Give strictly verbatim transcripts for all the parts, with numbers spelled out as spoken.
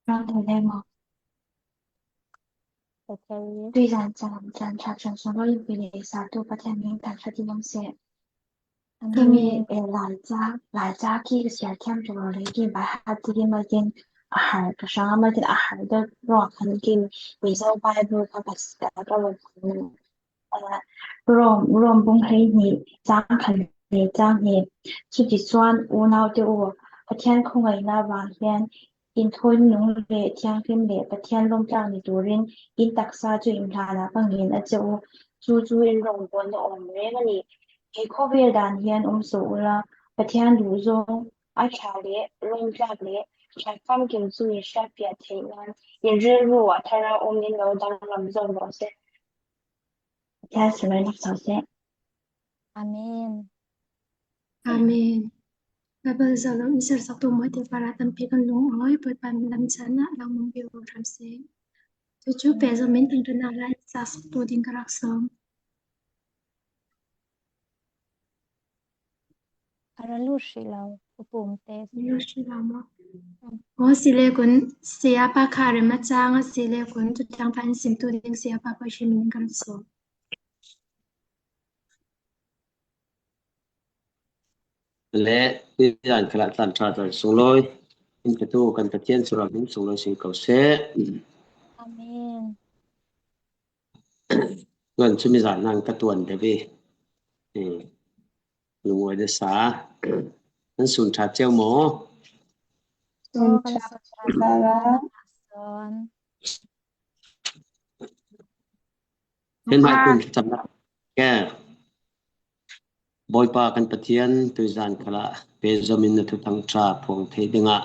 Rang thei le maw? Thei thei. Tuizan caan, caan ṭha caan sung lo in pi le sa tu Pathian min thangṭhat in om seh. Amen. Timi, eh, Laica, Laica ki ka sia thiam tu lo le ki by heart ti ki mal tin a har ka sang a mal tin a har deuh ruang khan ki Mizo Bible kha ka sia ka lo khan. Rom, Rom bung hleihnih, cang khat le cang hnih. Cuticun unaute uh, Pathian khuangaihna vang hian, in thawi nung le thianghlim le Pathian lawmtlak ni turin in taksa cu in hlanah pangin a ceu uh. Cucu in rawngbawn a awm reng a ni. Hi khuavel dan hian um zo ula, Pathian duhzawng a ṭha le lawmtlak le ṭha famkim cu in hriatfiah theih nan in rilru ah thara um in lo danglam zo rawh seh. Pathian sunglawi nak zo seh. Amen. Amen. Bible zo lo in sirsaktu mawi te para tampi kan lungawi, Bawipa min lam caan ah langmang vivo hram seh. Cucu pe zo min tangtun ah lai sirsaktu ding ka rak sawm. A ra lut hrih lo, u pum te. Lut hrih lo maw? Mm. Aw, si le kun, siapa kha rem a cang a si le kun, tu tang pa in simtu ding siapa pawh hri min ka rak sawm. Le, tuizan khalah tlan ṭha tlan sunglawi in petu kan Pathian sura min sunglawi sin ko seh. Amen. Ngan cu mizan nang ka tuan deuh i, eh, lungawi deuh sa. Nan sun ṭha cio maw? Sun ṭha. Hen mai kun chamna ke. Bawipa kan Pathian, tuizan khalah pehzom in na thuthang ṭha phuang theih dingah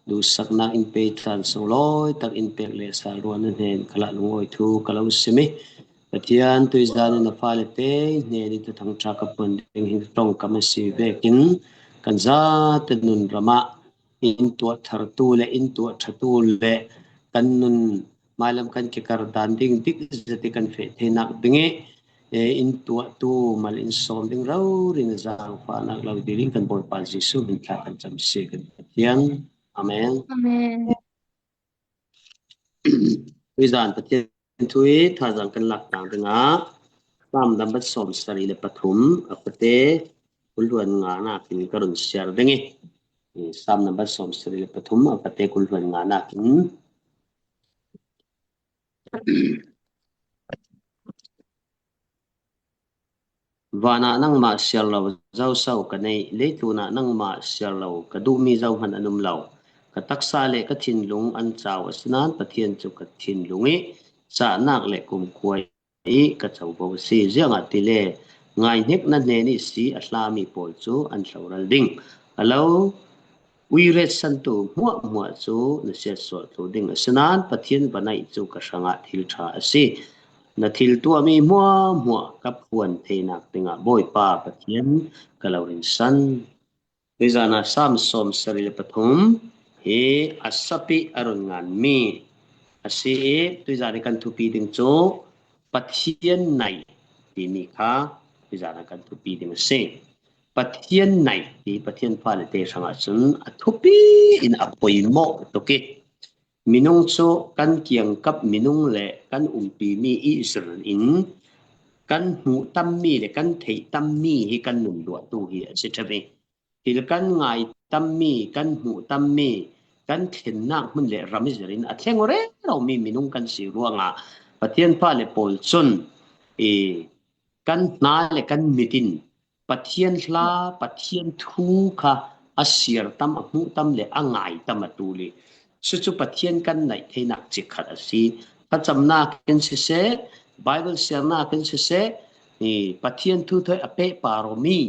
duhsaknak in pe tlan sunglawi tak in pek le sa ruang na hnen khalah lungawi thu ka lo sim i, Pathian, tuizan in na fale te hnen in thuthang ṭha ka phuan ding hi ṭong ka masi vekin kan zate nun ramah in tuah thartu le in tuah ṭhatu le kan nun mailam kan kikar dan ding dik zet i kan feh theinak ding i, eh, in tuahtu mal in sawm ding rori na zaangfahnak lo ding in kan Bawipa Jesuh min thla kan cam si kan Pathian. Amen. Amen. Tuizan Pathian thu i thazang kan lak tang dingah Sam nambat sawm sari le pathum a pate kul hluan nga nakin ka run siar ding i, Sam nambat sawm sari le pathum a pate kul hluan nga nakin. Vanah nangmah siar lo zoso ka neih, leitlunah nangmah siar lo ka duhmi zohman an um lo. Ka taksa le ka thinlung an cau a si nan Pathian cu ka thinlung i cahnak le kumkhua i ka covo a si. Ziangahtile ngaihnek na hnen i si a hlami pawl cu an hloral ding. A lo uiret santu hmuahhmuah cu na siatsuah thlu ding a si nan Pathian va naih cu ka hrangah thil ṭha a si. Na thil tuahmi hmuahhmuah ka phuan theinak dingah Bawipa Pathian ka lo rinsan. Tuizan ah Sam sawm sari le pathum hi a sap i a run nganmi a si i, tuizan i kan thupi ding cu Pathian naih timi kha tuizan ah kan thupi ding a si. Pathian naih ti Pathian fale te hrangah cun a thupi in a poimawh tuk i, minung cu kan kiangkap minung le kan umpimi i zir in kan hmuh tammi le kan theih tammi hi kan nun luahtu hi a si ṭhep i, thil kan ngai tammi, kan hmuh tammi, kan thlennak hmun le ram i zir in a thleng aw rero mi minung kan si ruangah Pathian fale pawl cun i kan hna le kan mit in Pathian hla, Pathian thu kha a siar tam, a hmuh tam le a ngai tam a tul i, cucu Pathian kan naih theinak cik khat a si. Thlacamnak in siseh, Bible siarnak in siseh, i Pathian thu thawi a pehpar awmi,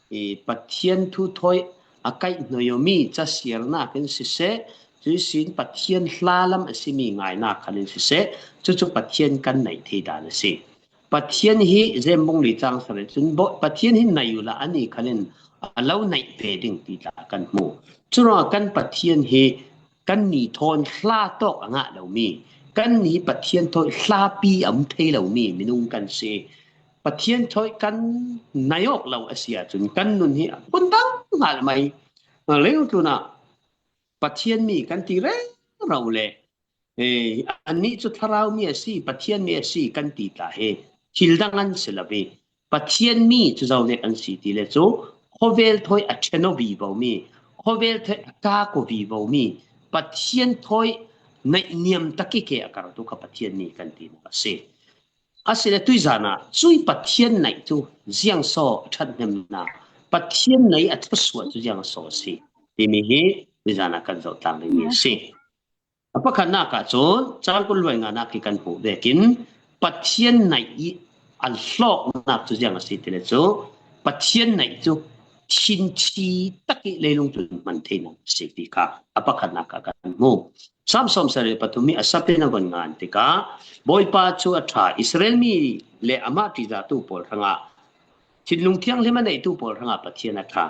i Pathian thu thawi a kaihhnawih awmi ca siarnak in siseh, cuihsin Pathian hla lam a simi ngainak khan in siseh, cucu Pathian kan naih thei dan a si. Pathian hi Jem bung li cang sarih cun, Pathian hi naih uhla a ni khalin a lo naih ve ding ti tla kan hmu. Curuangah kan Pathian hi kan ni thawn hla tawk a ngah lomi, kan ni Pathian thawi hlapi a um thei lomi minung kan si. Pathian thawi kan naih awk lo a si ahcun kan nun hi a phundang ngal mai. Leitlunah Pathian mi kan ti rero rau le, eh, annih cu thlarau mi a si, Pathian mi a si kan ti ta he, thil dang an si lo hi. Pathian mi cu zo nek an si ti le cu, khuavel thawi a ṭhen aw vivo mi, khuavel thawi a kak aw vivo mi, Pathian thawi naihniam tak i ke a kartu kha Pathian mi kan ti a si. A si le tuizan ah cui Pathian naih cu ziang saw a ṭhathnemna, Pathian naih a thusuah cu ziang saw a si timi hi tuizan ah kan zoh tlang ding mi a si. A pakhatnak ah cun cang kul hluai nganak hi kan hmuh vekin Pathian naih i a hlawknak cu ziang a si ti le cu Pathian naih cu thinthi tak i leilung tlun hman theinak a si ti kha a pakhatnak ah kan hmu. Sam sawmsarih pathum hi a sapin a von ngan tikah Bawipa cu a ṭha, Israel mi le amah ṭihzahtu pawl hrangah thinlung thianghlim a neitu pawl hrangah Pathian a ṭha.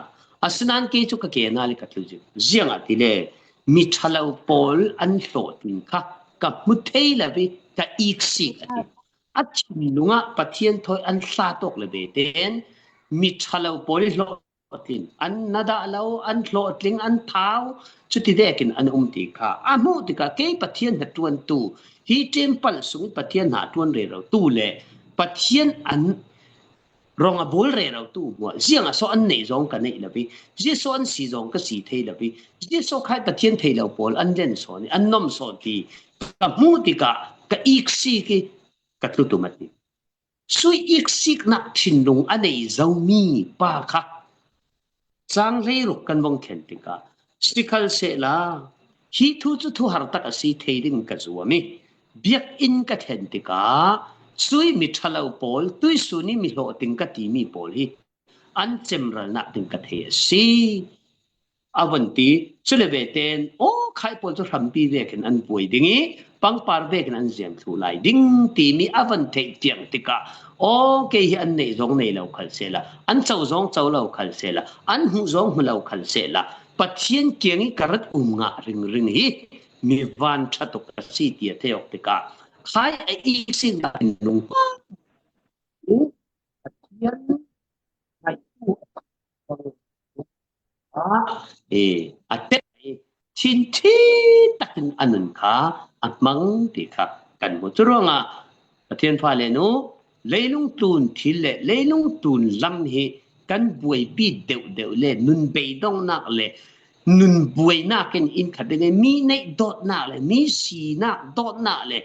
Asinain kei cu ka kena le ka thil zing. Ziangahtile mi ṭhalo pawl an hlawhtling kha ka hmu thei lo i ka iksik a ti. A thinlungah Pathian thawi an hlatawk le veten mi ṭhalo pawl i hlawhtling an na dah lo, an hlawhtling, an thau, cuti vekin an um ti kha a hmuh tikah kei Pathian hnaṭuantu, hi ṭempal sung Pathian hnaṭuan rerotu le Pathian an rong a bawl rerotu hmuah ziangah saw an neih zawng ka neih lo i, zia saw an si zawng ka si thei lo i, zia saw khai Pathian thei lo pawl an len sawn i, an nom sawn ti ka hmuh tikah ka iksik i ka tlutum a ti. Sui iksiknak thinlung a nei zomi pa kha cang hleiruk kan vong khen tikah, sikhalsehla hi thu cu thuhar tak a si thei ding ka zuam i, biakinn ka thlen tikah cui mi ṭhalo pawl, tuisun i mi hlawhtling ka timi pawl hi an cemralnak ding ka thei a si. A von ti, cule veten, aw, khai pawl cu hrampi vekin an buai ding i, pangpar vekin an ziam thluh lai ding timi a von theih tiang tikah, aw, kei hi an neih zawng nei lo khal sehla, an co zawng co lo khal sehla, an hmuh zawng hmu lo khal sehla, Pathian kiang i ka rat um ngah ringring hi mi vanṭha tuk a si ti a thei awk tikah, khai a iksik nakin nung Pathian ngaihtu a, eh, a tek i thinthi takin a nun kha a hmang ti kha kan hmu. Cu ruangah Pathian fale nu, leilung tlun thil le leilung tlun lam hi kan buaipi deuhdeuh le nun beidongnak le nun buainak in inn khat ding i mi neih dawtnak le mi sinak dawtnak le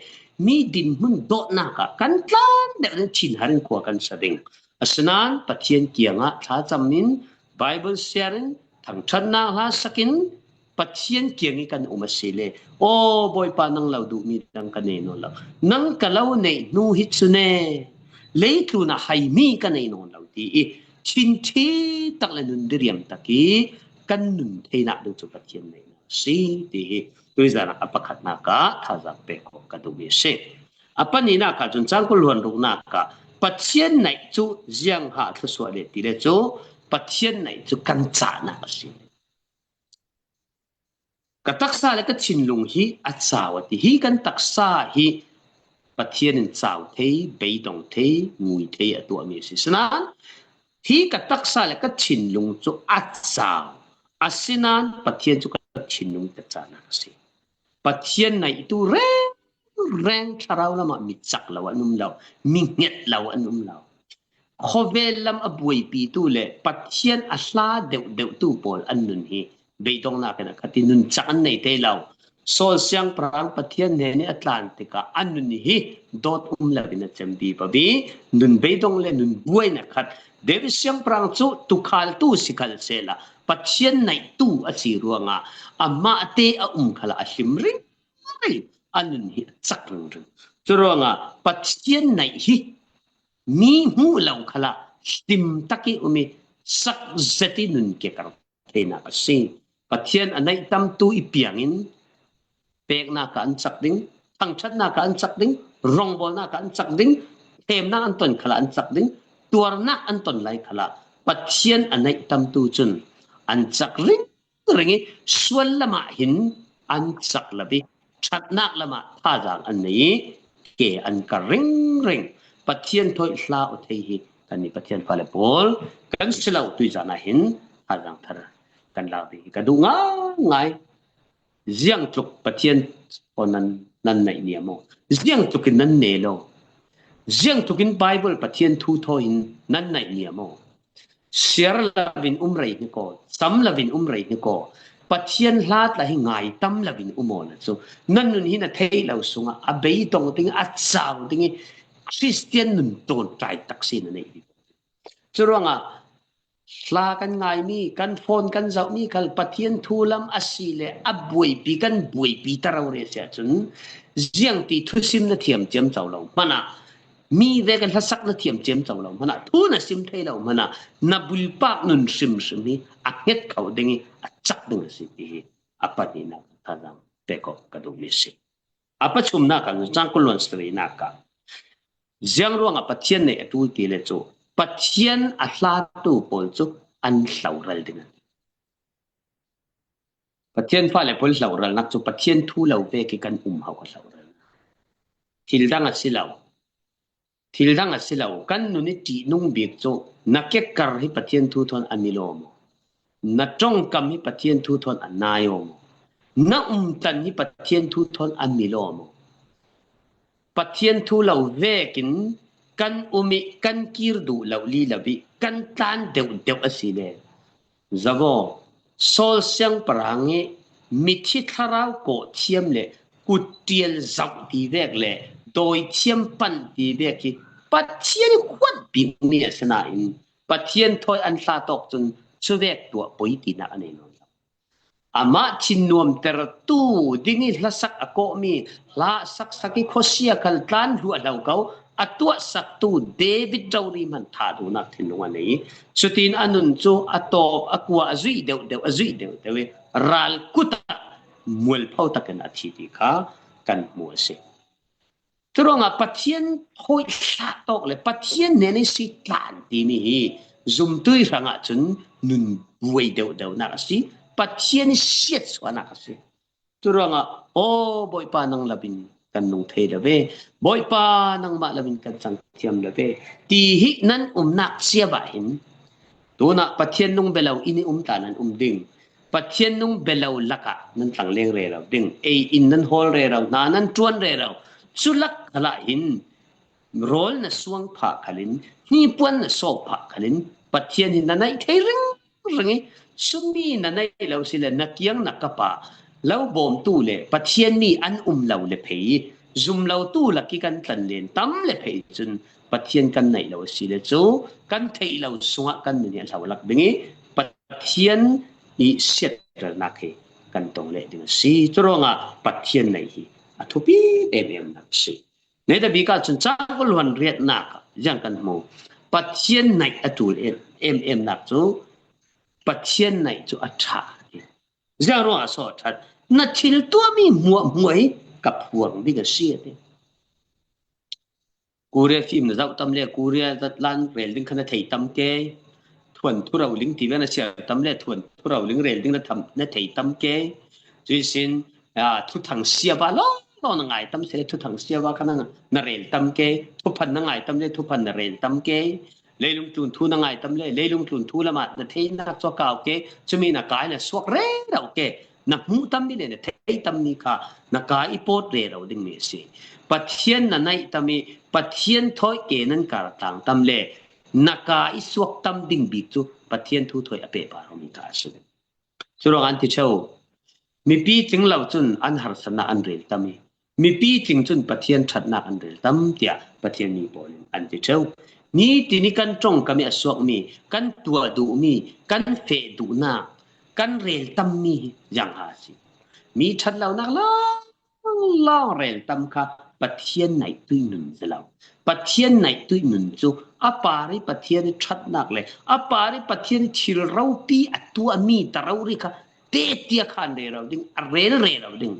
mi dinhmun dawtnak ah kan tlan deuh ding thinhar in khua kan sa ding. Asinain Pathian kiangah thlacam in, Bible siar in, thangṭhatnak hlasak in, Pathian kiang i kan um a si le, aw Bawipa, nang lo duhmi dang ka nei nawn lo, nang ka lo neih hnu hi cun e, leitlun ah haimi ka nei nawn lo ti i thinthi tak le nun diriam tak i kan nun theinak ding cu Pathian neihnak a si ti hi tuizan ah a pakhatnak ah thazaang pek khawh ka duhmi a si. A pahnihnak ah cun cang kul hluan ruknak ah Pathian naih cu ziang hah thlusuah le ti le cu Pathian naih cu kan cahnak a si. Ka taksa le ka thinlung hi a cau a ti. Hi kan taksa hi Pathian in cau thei, beidong thei, ngui thei a tuahmi a si. Sinain hi ka taksa le ka thinlung cu a cau. Asinain Pathian cu ka thinlung ka cahnak a si. Pathian naihtu reng reng thlarau lamah mi cak lo an um lo, mi hnget lo an um lo. Khuavel lam a buaipitu le Pathian a hla deuhdeuhtu pawl an nun hi beidongnak in a khat i nun cak an nei thei lo. Saul siangpahrang Pathian hnen i a tlan tikah a nun hi dawt um lo in a cem vivo i nun beidong le nun buai in a khat. David siangpahrang cu tukhaltu si khal sehla Pathian naihtu a si ruangah amahte a um khalah a hlim ring ringring, a nun hi a cak ringring. Curuangah Pathian naih hi mi hmuh lo khalah hlim tak i um i sak zet i nun kekar theinak a si. Pathian a naih tamtu i piangin peknak ah an cak ding, thangṭhatnak ah an cak ding, rongbawlnak ah an cak ding, themnak an ton khalah an cak ding, tuarnak an ton lai khalah Pathian a naih tamtu cun an cak ring ring i sual lamah hin an cak lo i ṭhatnak lamah thazaang an nei i ke an kar ringring. Pathian thawi hla aw thei hi kannih Pathian fale pawl kan si lo tuizan ah hin thazaang thar kan lak ding hi ka duh ngaingai. Ziangtluk Pathian aw nan, nan naih niam aw. Ziang tukin nan ne lo. Ziang tukin Bible Pathian thu thawi in nan naih niam aw. Siar lovin um rei ni kaw, sam lovin um rei ni kaw. Pathian hla tla hi ngaitam lovin um aw na cu. Nan nun hi na theih lo sungah a beidong ding, a cau ding i Khristian nun tawn tai tak si na neih ding. Curuangah hla kan ngaimi, kan phone kan zohmi khal Pathian thu lam a si le a buaipi kan buaipi ta rori a si ahcun, ziangti thusim na thiam ciamco lo hmanah, mi vek in hlasak na thiam ciamco lo hmanah, thu na sim thei lo hmanah, na bulpak nun hrimhrim hi a hnget kho ding i a cak ding a si ti hi a pahnihnak thazaang pek awk ka duhmi a si. A pathumnak ah cang kul le sarihnak ah, ziang ruangah Pathian naih a tul ti le cu Pathian a hlatu pawl cu an hloral ding a ti. Pathian fale pawl hloral nak cu Pathian thu lo vek i kan um hau kha hloral. Thil dang a si lo. Thil dang a si lo. Kan nun i ṭihnung bik cu na kekar hi Pathian thu thawn a mi lawm aw. Na ṭongkam hi Pathian thu thawn a nai aw maw? Na umtan hi Pathian thu thawn a mi lawm aw? Pathian thu lo vekin kan um i kan kir duh lo li lo i kan tlan deuhdeuh a si le, zavaw, Saul siangpahrang i mithi thlarau kawh thiam le kuttial zauh ti vek le dawi thiam panh ti vek hi Pathian i khuat bikmi a si nain Pathian thawi an hla tawk cun cuvek tuah poi tinak a nei nawn lo. Amah thinnuamtertu ding i hlasak a kawhmi, hla saksak i khuasia khal tlan hluah hlo ko, a tuahsaktu David rori hman thah duhnak thinlung a nei. Cutin a nun cu a tawp, a kua, a zuih deuhdeuh, a zuih deuhdeuh i ral kutah mualpho takin a thi ti kha kan hmu a si. Curuangah Pathian thawi hlah tawk le Pathian nen i si tlan timi hi zumtui hrangah cun nun buai deuhdeuhnak a si, Pathian i siatsuahnak a si. Curuangah, aw Bawipa, nang lovin kan nung thei lo ve, Bawipa, nangmah lovin kan cang thiam lo ve, ti hi nan umnak ciabah hin tunah Pathian nung bia lo in i um ta nan um ding. Pathian nung bia lo lakah nan tlangleng rero ding, ei in nan hawl rero, hna nan ṭuan rero. Cu lak khalah hin rawl na suang phah khalin, hnipuan na sawk phah khalin, Pathian hi na naih thei ringring i, cumi na naih lo si le na kiang na kapa lo bawmtu le Pathian mi an um lo le phei, zum lotu lak i kan tlan len tam le phei cun Pathian kan naih lo a si le cu kan theih lo sungah kan nun hi a hlo lak ding i Pathian i siatralnak hi kan tong leh ding a si. Curuangah Pathian naih hi a thupi ememnak a si. Neita bik ah cun cang kul le riatnak ah ziang kan hmu? Pathian naih a tul em, ememnak cu Pathian naih cu a ṭha a ti. Ziang ruangah so a ṭhat? Na thil tuahmi hmuahhmuah hi ka phuang ding a si a ti. Korea film na zoh tam le Korea zatlan rel ding kha na thei tam ke. Thuan thuro ling ti ve na siar tam le thuan thuro ling rel ding na tham, na thei tam ke. Cuisin, ah, thuthang siava lawng lawng na ngai tam se le thuthang siava kha na, na rel tam ke. Thuphan na ngai tam le thuphan na rel tam ke. Leilung tlun thu na ngai tam le leilung tlun thu lamah na theinak cu a kau ke. Cumi na kai na suak rero ke. Na hmuh tammi le na thei tammi kha na kai i pawt rero dingmi a si. Pathian na naih tam i Pathian thawi ke nan kar tlang tam le na kai i suak tam ding bik cu Pathian thu thawi a pehpar awmi kha a si. Curuangah an ti ṭheu, mipi cing lo cun an harsatnak an rel tam i mipi cing cun Pathian ṭhatnak an rel tam, tiah Pathian mi pawl in an ti ṭheu. Nitin i kan ṭongkam i a suakmi, kan tuah duhmi, kan feh duhnak, kan rel tammi hi ziangha a si? Mi ṭhat lonak lawng lawng rel tam kha Pathian naih tuih nun si lo. Pathian naih tuih nun cu a par i Pathian i ṭhatnak le a par i Pathian i thil ropi a tuahmi ta rori kha tehtia kha an rero ding, a rel rero ding.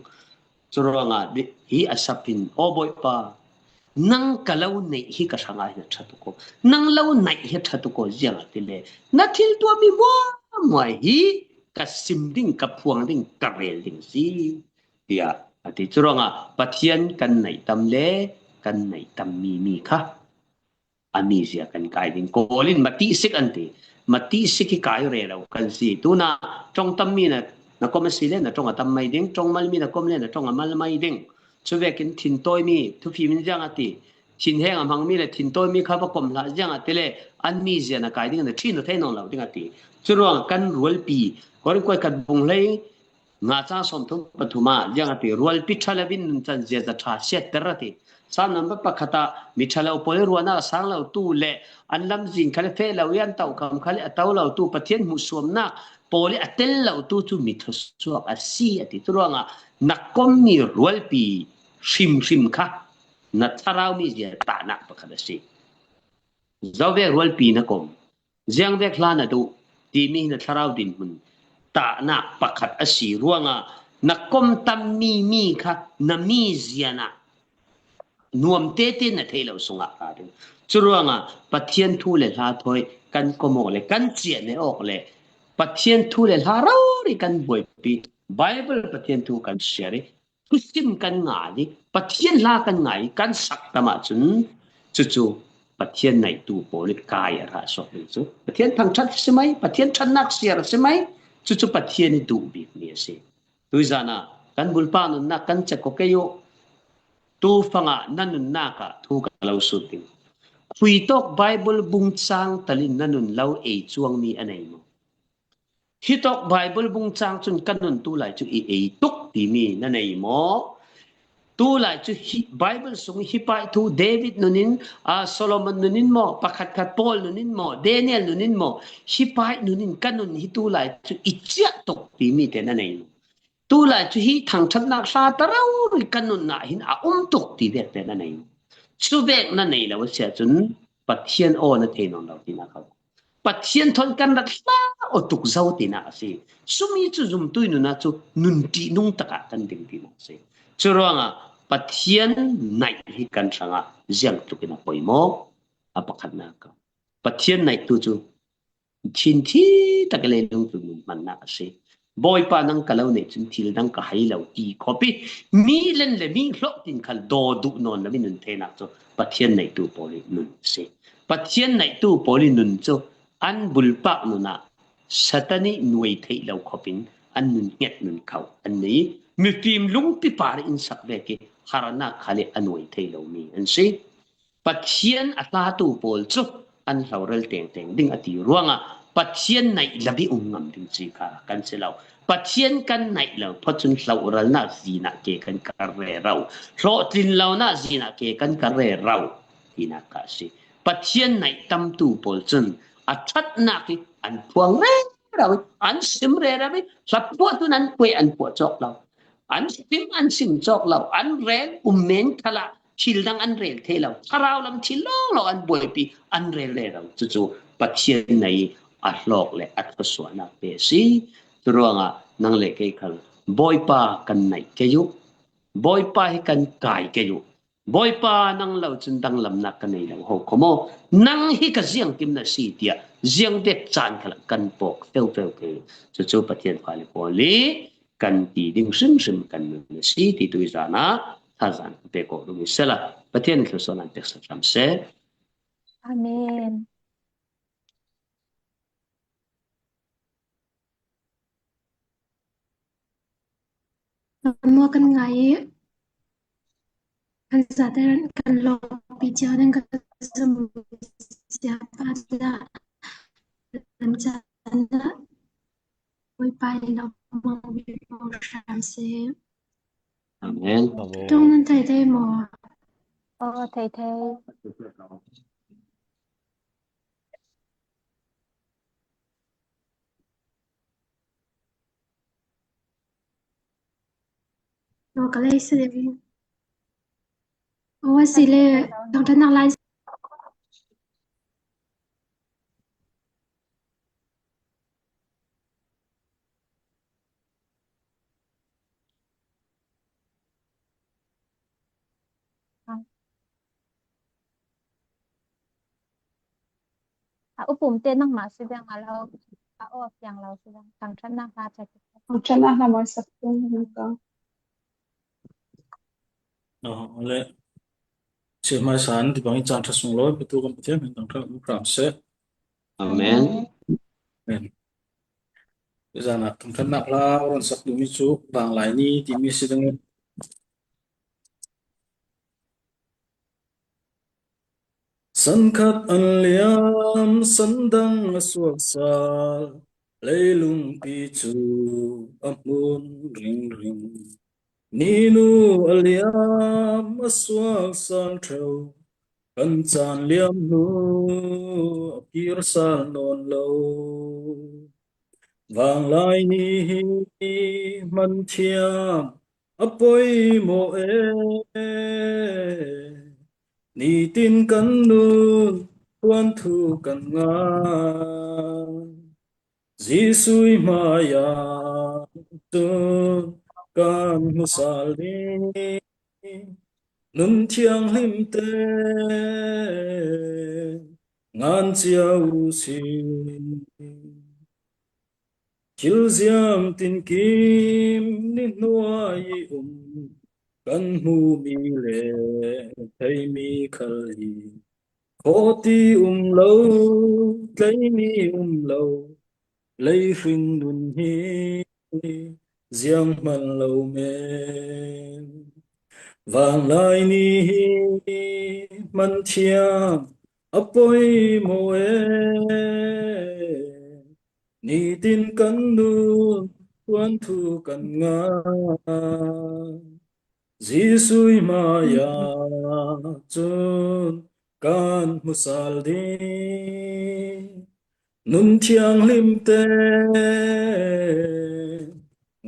Curuangah hi a sap in, aw Bawipa, nang ka lo naih hi ka hrangah hi na ṭha tuk aw, nang lo naih hi a ṭha tuk aw, ziangah ti le na thil tuahmi hmuahhmuah hi ka sim ding, ka phuang ding, ka rel ding si, tiah a ti. Curuangah Pathian kan naih tam le kan naih tammi mi kha a mizia kan kai ding. Kawl in matihsik an ti. Matihsik hi kai rero kan si. Tunah ṭong tammi na Na kom a si le na ṭong a tam mai ding, ṭong mal mi na kom le na ṭong a mal mai ding. Cu vekin thintawimi, thufim in ziang a ti, thinheng a hmang mi le thintawimi kha va kom hlah ziang a ti le an mizia na kai ding na ṭhin na thei nawn lo ding a ti. Curuang kan rualpi, Korin kuai khat bung hlei nga cang sawmthum pathum ah ziang a ti, rualpi ṭha lo in nuncan ziaza ṭha siatter a ti. Sam namba pakhat ah mi ṭha lo pawl i ruahnak a sang lotu le an lamzin khal i feh lo i an tokham khal i a to lotu Pathian hmuhsuamnak pawl i a tel lotu cu mi thluasuak a si a ti. Curuangah na kommi rualpi hrimhrim kha na thlarau mizia tahnak pakhat a si. Zo vek rualpi na kom, ziang vek hla na duh timi hi na thlarau dinhmun tahnak pakhat a si ruangah na kom tammi mi kha na mizia na nuam tete na theih lo sungah ka ding. Curuangah Pathian thu le hla thawi kan kom awk le kan ciahne awk le Pathian thu le hla rori kan buaipi, Bible Pathian thu kan siar i, thusim kan ngai i, Pathian hla kan ngai i, kan sak tam ahcun cucu Pathian naihtu pawl i kai a rah suak ding cu Pathian thangṭhat a si mai, Pathian ṭhatnak siar a si mai, cucu Pathian i duh bikmi a si. Tuizan ah kan bulpak nunnak kan cek ko kei uh. Tu fangah na nunnak ah thu ka lo sut ding. Khui tawk Bible bung cang tal in na nun lo ei cuangmi a nei maw? Hi tawk Bible bung cang cun ka nun tu lai cu i ei tuk timi na nei maw? Tu lai cu hi Bible sung hi paih thu David nun in, aa, Solomon nun in maw, pakhat khat Paul nun in maw, Daniel nun in maw, hi paih nun in ka nun hi tu lai cu i ciah tuk timi te na nei maw? Tu lai cu hi thangṭhatnak hla ta rori ka nunnak hin a um tuk ti vek te na nei. Cu vek na nei lo a si ahcun Pathian aw na thei nawn lo tinak a, Pathian thawn kan rat hla aw tuk zo tinak a si. Sumi cu zumtui nun ah cu nun ṭihnung takah kan ding tinak a si. Curuangah Pathian naih hi kan hrangah ziang tlukin a poimaw. A pakhatnak ah Pathian naihtu cu thinthi tak i leilung cu nun hmannak a si. Bawipa, nang ka lo neih cun thil dang ka hei lo ti khawp i, mi len le mi hlawh tin khal daw duh nawn lo i nun theinak cu Pathian naihtu pawl i nun a si. Pathian naihtu pawl i nun cu an bulpak nun ah Satan i nuai theih lo khawpin an nun hnget nun khauh an nei i, mifim lungpi par i in sak vek i harnak khal i a nuai thei lomi an si. Pathian a tlatu pawl cu an hloral tengteng ding a ti ruangah Pathian naih lam i um ngam ding ci kha kan si lo. Pathian kan naih lo phawt cun hlohralnak zin ah ke kan kal rero, hlawhtlin lonak zin ah ke kan kal rero tinak kha a si. Pathian naih tamtu pawl cun a ṭhatnak hi an phuang rero i, an sim rero i, hlaphuah tun an puai an puah cawk lo. An sim an sim cawk lo, an rel um men khalah thil dang an rel thei lo, thlarau lam thil lawnglawng an buaipi, an rel rero. Cucu Pathian naih a hlawk le a thluasuahnak te a si. Curuangah nang le kei khal Bawipa kan naih kei uh, Bawipa hi kan kai kei uh. Bawipa, nang lo cun danglamnak ka nei lo ho kho maw? Nang hi ka ziangkim na si tiah ziang vek caan khalah kan pawk feuhfeuh kei. Cucu Pathian fale pawl i kan ti ding hrimhrim kan nun a si ti tuizan ah thazan ka pek awk ding i sela Pathian in thluasuahnak peksak hram seh. Amen. Kan muak kan ngai i, kan zate kan lawpi cia ding kan zum cia pa cia lam cia na. Bawipa i lo mawng bi ko hram seh. Amen. Amen. Tung nan thei thei maw? Oh, thei thei. Lo ka lei si le. Aw, a si le, dongṭhatnak lai. A upum te nangmah si ding a lo, a aw piang lo si ding, thangṭhatnak hla cak. Thangṭhatnak hla maw sak tung ka. Aw, le. Sia hmai san ti bang i caan ṭha sung lo, Pitu kan Pathian min thangṭhat hram seh. Amen. Amen. Zan a thangṭhatnak hla a ron sak dingmi cu Vanglai ni timi si ding. San khat an liam, san dang a suaksal, leilungpi cu a hmun ringring. Ninu a liam a suak sang ṭheu, kan caan liam hnu a kir sal nawn lo. Vanglai ni hi hman thiam a poimawh e, nitin kan nun thuanthu kan ngai. Jesuh hmaiah cun kan hmu sal ding, nun thianghlimte ngan cia uh si. Thil ziam tinkim ni hnuai i um, kan hmuhmi le theimi khal hi. Khawhti um lo, tleimi um lo, leihring nun hi zianghman lo men. Vanglai ni hi hman thiam a poimawh e, nitin kan nun thuanthu kan ngai. Jesuh hmaiah cun kan hmu sal ding, nun thianghlimte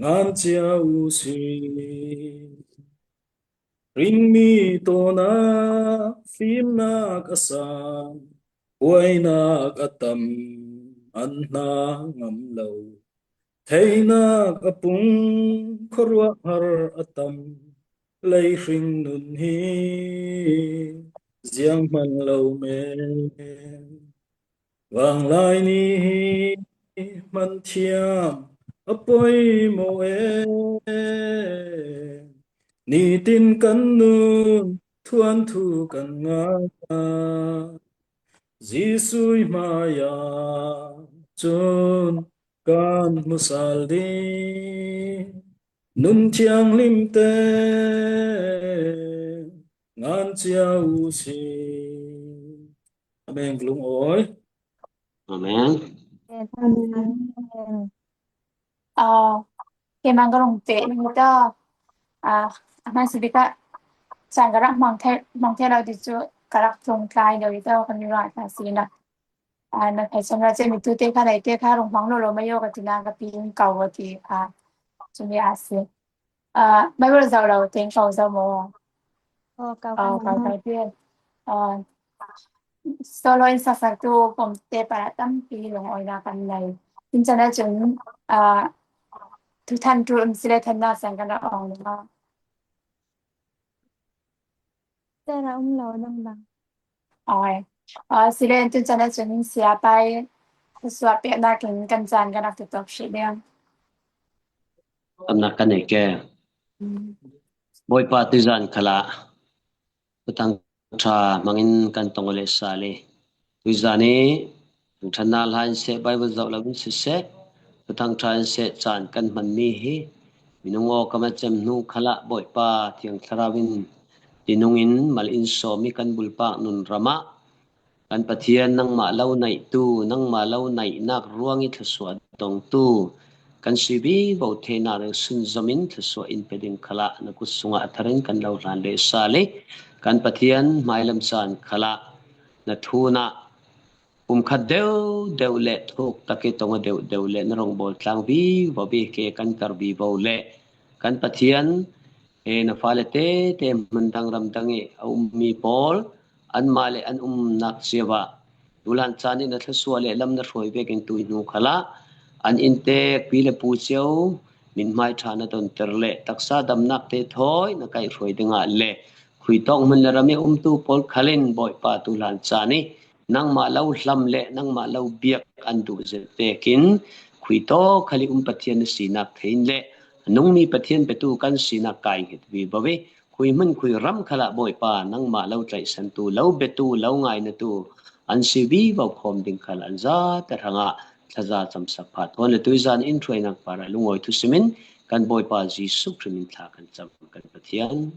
ngan cia uh si. Ringmi tawnak fimnak a sang, buainak a tam an hna ngam lo. Theinak a pung khuaruahhar a tam, leihring nun hi zianghman lo men. Vanglai ni hi hman thiam a poimawh e, nitin kan nun thuanthu kan ngai. Jesuh hmaiah cun kan hmu sal ding, nun thianghlimte ngan cia uh si. Amen. Lungawi. Amen. Amen. Ah, keimah ka rung peh ni ta. Ah, a hman si bik ah caan ka rak hmang thei, hmang thei lo ti cu ka rak tlung tlai lo i ta, kan i rah ta si na. Ah, na thai cang ra cemi tu te kha, nai te kha rung hmang lo lo mai aw ka ti na, ka pi in kau ka ti kha. Cumi a si. Ah, Bible zoh lo teng kau zoh maw? Aw, kau kau kau kau pian. Ah, solo in saksak tu pom te para tampi lung oi na kan nei. Tin chan a cun, ah, tu than tu um sile than na sang kan a ong na. Tera um lo dang dang. Aw, aw, sile in tun chan a cun sia pai suah piaknak in kan caan kan rak tutuak hrih ding. Amnak kan nei ke. Mm. Bawipa, tuizan khalah Thuthang ṭha hmangin kan tong aw le sal i, tuizan i thangṭhatna hla in seh, Bible zoh lo in siseh, Thuthang ṭha in seh caan kan hmanmi hi minung aw ka macem hnu khalah Bawipa Thiang Thlarau in i nungin mal in sawm i kan bulpak nun ramah kan Pathian, nangmah lo naihtu, nangmah lo naihnak ruang i thluasuah dongtu kan si vivo theinak ding sunzom in thluasuah in pe ding khalah na kut sungah a tharin kan lo hlan le sal i, kan Pathian, hmailam caan khalah na thunah pumkhat deuhdeuh le thuk tak i tong aw deuhdeuh le na rongbawl tlang vivo i ke kan kar vivo le kan Pathian, e, na fale tete hmandang ramdang i a ummi pawl anmah le an umnak cio ah tulan caan in a thluasuah le lam na hruai vekin tui hnu khalah an inntek pi le pu cio mithmai ṭha na donter le taksa damnak te thawi na kaihhruai dingah le khuitawk hmun le ram i umtu pawl khalin Bawipa tulan caan i nangmah lo hlam le nangmah lo biak an duh zet vekin khuitawk khal i um Pathian na sinak thei in le a nungmi Pathian petu kan sinak kai nghet vivo i khui hmun khui ram khalah Bawipa nangmah lo tlaihsantu, lo biatu, lo ngainatu an si vivo khawm ding khal an zate hrangah thaza camsak phat. Puan le tuizan in thuainak para lungawi thusimin kan Bawipa Jesuh Khrih min thla kan cam kan Pathian.